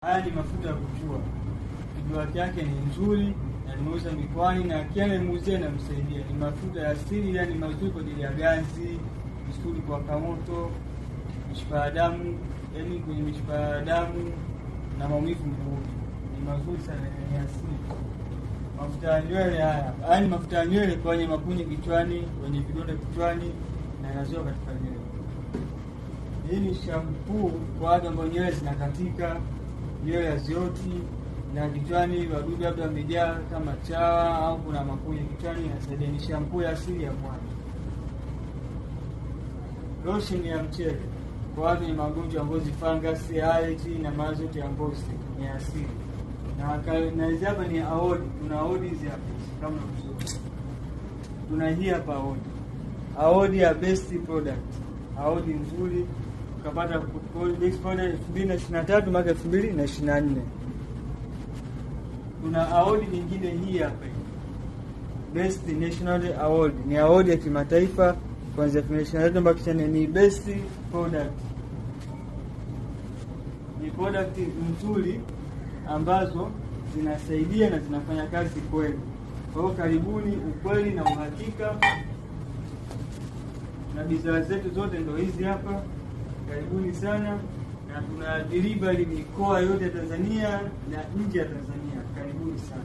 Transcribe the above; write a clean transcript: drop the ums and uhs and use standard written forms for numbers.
Haya ni mafuta ya kuchua, kijiwake yake ni nzuri na nimeuza mikoani na kila nimemuuzia namsaidia. Ni mafuta ya asili, yani mazuri kwa ajili ya ganzi, misuli kuwaka moto, mishipa ya damu, yani kwenye mishipa ya damu na maumivu mguuni, ni mazuri sana, ni asili. Mafuta ya nywele haya, haya ni mafuta ya nywele kwa wenye makunyi kichwani, wenye vidonda kichwani na yanazoa katika nywele. Hii ni shampoo kwa watu ambao nywele zinakatika, nywele hazioti na kichwani wadudu labda wamejaa kama chawa au kuna makunyi kichwani, inasaidia. Ni shampoo ya asili ya mwani. Lotion ya mchele kwa watu wenye magonjwa ya ngozi, fungus, allergy na maradhi yote ya ngozi, ni asili. Na hizi hapa ni aodi, tuna aodi hizi hapa kama unavyoziona. Tuna hii hapa aodi, aodi ya best product, aodi nzuri ukapata best product 2023 mpaka 2024. Tuna award nyingine hii hapa, Best National Award, ni award ya kimataifa kuanzia 2023 mpaka 2024, ni best product, ni product nzuri ambazo zinasaidia na zinafanya kazi kweli. Kwa hiyo karibuni, ukweli na uhakika, na bidhaa zetu zote ndo hizi hapa. Karibuni sana, na tuna delivery mikoa yote ya Tanzania na nje ya Tanzania. Karibuni sana.